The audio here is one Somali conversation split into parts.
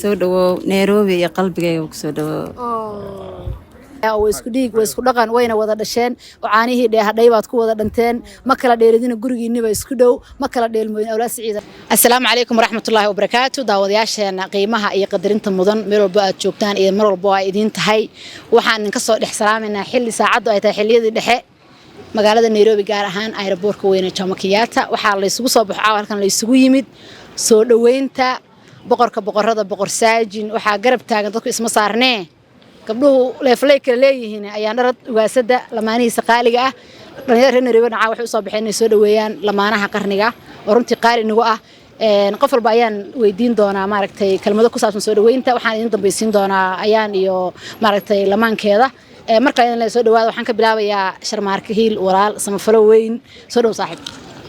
Soo dhawow Nairobi iyo qalbigayga kusoo dhawow. Way isku dhiig, way isku dhaqan, wayna wada dhasheen oo caanihii dheehadhay baad ku wada dhanteen. Ma kala dheeridina, gurigiinniba isku dhow, ma kala dheelmooyin. Awlaad siciida. Assalaamu calaykum waraxmatullaahi wabarakaatu. Daawadayaasheena qiimaha iyo qadarinta mudan, meel walbo aad joogtaan iyo mar walbo ay idiin tahay, waxaan idinka soo dhex salaamaynaa xilli saacaddu ay tahay xilliyadii dhexe magaalada Nairobi, gaar ahaan aeroboortka weyne Jomo Kenyatta. Waxaa laysugu soo baxo caawa halkan laysugu yimid soo dhoweynta boqorka boqorada, Boqor Saajin. Waxaa garab taagan, dadku isma saarnee, gabdhuhu leeflay kala leeyihiin, ayaan dharad ugaasada lamaanihiisa qaaliga ah. Dhalinyarada reer Nairobi caawa waxay usoo baxeen inay soo dhoweeyaan lamaanaha qarniga oo runtii qaali nagu ah. Qof walba ayaan weydiin doonaa, maaragtay, kelmado ku saabsan soo dhoweynta. Waxaan idin dambaysiin doonaa ayaan iyo, maaragtay, lamaankeeda. Marka idin soo dhawaada. Waxaan ka bilaabayaa Sharmaarka Hiil Walaal Samafalo weyn. Soo dhow, saaxiib.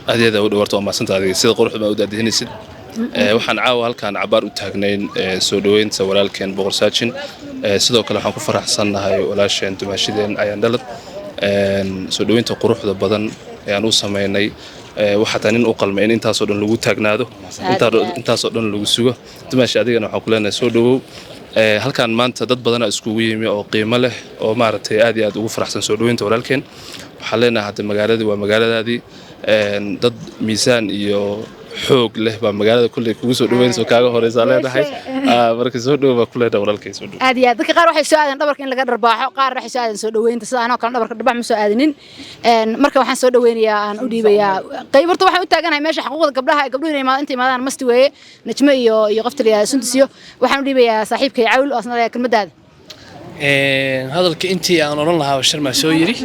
Aad iyo aad u dhawarto, waa mahadsantahay adiga sida quruxda baa u daadihinaysid. Waxaan caawa halkaan cabaar u taagnayn soo dhoweynta walaalkeen Boqor Saajin. Sidoo kale waxaan ku faraxsannahay walaasheen, dumaashideen Ayaan Dhalad, soo dhoweynta quruxda badan ee aan u samaynay. Waxaa taa nin u qalmay in intaasoo dhan lagu taagnaado, intaasoo dhan lagu sugo. Dumaashi, adigana waxaan ku leenahay soo dhowow. Halkaan maanta dad badana iskugu yimi oo qiimo leh oo, maaragtay, aad iyo aad ugu faraxsan soo dhoweynta walaalkeen. Waxaan leenahay hadda magaaladii waa magaaladaadii. Dad miisaan iyo xoog leh baa magaalada kulley kugu soo dhaweynaysa oo kaaga horeysaa leedahay. Marka soo dhowow baa ku leenahay walaalkay, soo dhowow. Aad iyo aad. Dadka qaar waxay soo aadeen dhabarka in laga dharbaaxo, qaar waxay soo aadeen soo dhoweynta. Sida anoo kale dhabarka dharbaax ma soo aadinin. Marka waxaan soo dhoweynayaa, aan u dhiibayaa qayb. Horta waxaan u taaganahay meesha xuquuqda gabdhaha ee gabdhuhu inay inta imaadaan masti weeye. Najmo iyo qofta la yidhahdo Sundus iyo waxaan u dhiibayaa saaxiibkay Cawl oo asna leeyahay kelmadaada. Hadalka intii aan odhan lahaa Sharmaa soo yiri.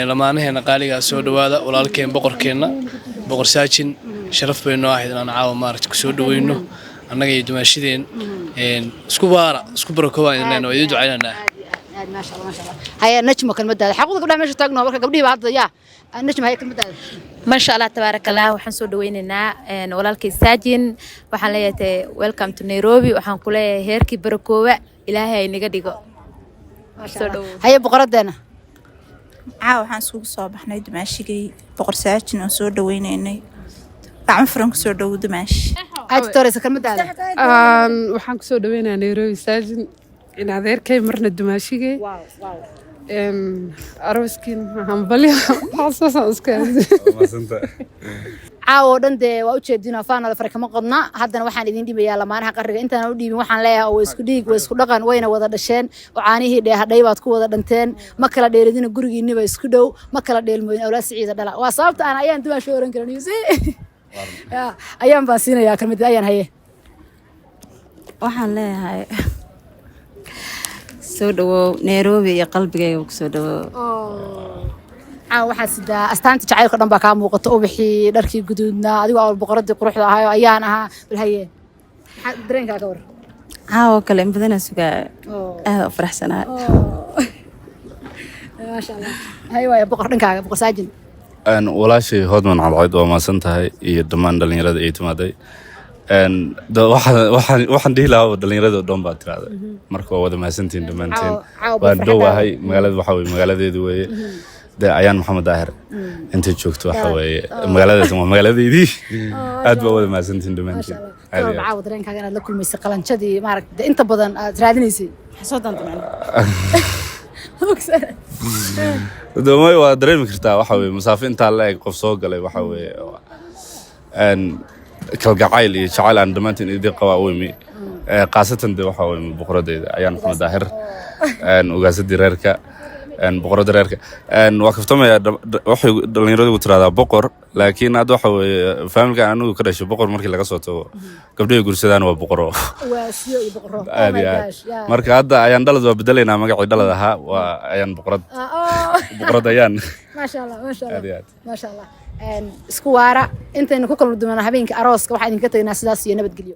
Lamaanaheena qaaligaa, soo dhowaada. Walaalkeen, boqorkeenna, Boqor Saajin, sharaf bay noo ahayd inaan caawa, maaragta, kusoo dhaweyno annaga iyo dumaashideen. Isku waara, isku barakooba idin leenahay, waa idin ducaynaynaa. Aad, maasha Allah, maasha Allah. Haya Najmo, kelmadaada. Xaquuqda gabdhaha meesha taagno, marka gabdhihii baa hadda yaa. Najmo, haya kelmadaada. Maasha Allah, tabaaraka Allah. Waxaan soo dhaweynaynaa walaalkay Saajin. Waxaan leeyahay welcome to Nairobi. Waxaan ku leeyahay heerkii barakooba Ilaahay ay naga dhigo. Soo dhawow. Haya boqoradeena. Caawa waxaan isugu soo baxnay dumaashigay Boqor Saajin oo soo dhaweynaynay. Gacmo furan kusoo dhowo, dumaashi. Aad toreysa, kelmadaada. Waxaan kusoo dhaweynayaa Nairobi Saajin, in adeerkay, marna dumaashigay. Arooskiin hambalyo, waxaasaan iska. Caawa oo dhan dee waa ujeedin, faanala fare kama qodna. Haddana waxaan idin dhibayaa lamaanaha qarriga. Intaan u dhiibin, waxaan leeyahay oo way isku dhiig, way isku dhaqan, wayna wada dhasheen oo caanihii dheehadhay baad ku wada dhanteen. Ma kala dheeridina, gurigiinniba isku dhow, ma kala dheelmooyin. Awlaad siciida dhala. Waa sababta aan ayaan dumaasho oran karin. You see? Ayaan baan siinayaa kelmad ayaan. Haye. Waxaan leeyahay soo dhawow Nairobi iyo qalbigayga kusoo dhawow. Caawa waxaa sidaa astaanta jacaylka dhan baa kaa muuqata, ubaxii, dharkii guduudnaa, adigoo awal boqoradii quruxda ahaa oo ayaan ahaa. Bal haye, maxaa dareenkaa ka war? Caawo kale in badanaa sugaa, aada u faraxsanaa. Maasha Allah. Haye waaya boqor, dhankaaga, Boqor Saajin. Walaashay Hodman Cadceed, waa mahadsan tahay iyo dhammaan dhalinyarada ay timaaday. Waxaan dhihi lahaa dhalinyarada oo dhan baa tirahday. Marka waa wada mahadsantihiin dhammaantiin. Caawa waan farxaddaada. Dhowahay magaalada, waxaa weye magaaladeedu weeye de. Ayaan Maxamed Daahir intay joogto, waxa weeye magaaladaas waa magaaladeydii. Aad baa wada mahadsantihiin dhammaantiin, aad iyo aad. Caawa dareenkaaga inaad la kulmaysay qalanjadii, maaragta, inta badan aad raadinaysay. Soo doonta macna. May, waa dareemi kartaa. Waxa weye masaafo intaa la eg qof soo galay, waxa weeye kalgacayl iyo jacayl aan dhammaantiin idin qabaa u imi. Khaasatan de waxa weye boqoradeyda Ayaan Maxamed Daahir, ugaasadii reerka, boqoradda reerka. Waa kaftamaya. Waxay dhalinyaradu tiraahdaa boqor, laakiin hadda waxa weeye family-ga anigu ka dhashay, boqor markii laga soo tago, gabdhahay gursadaan waa boqoro. Waasiyo iyo boqoro. Aad iyo aad. Marka hadda Ayaan Dhalad waa bedelaynaa, magacii Dhalad ahaa waa Ayaan Boqorad, Boqorad Ayaan. Maasha Allah, maasha Allah. Aad iyo aad. Maasha Allah. Isku waara. Intaynu ku kala duwanaa habeenka arooska, waxaan idinka tegnaa sidaas iyo nabadgelyo.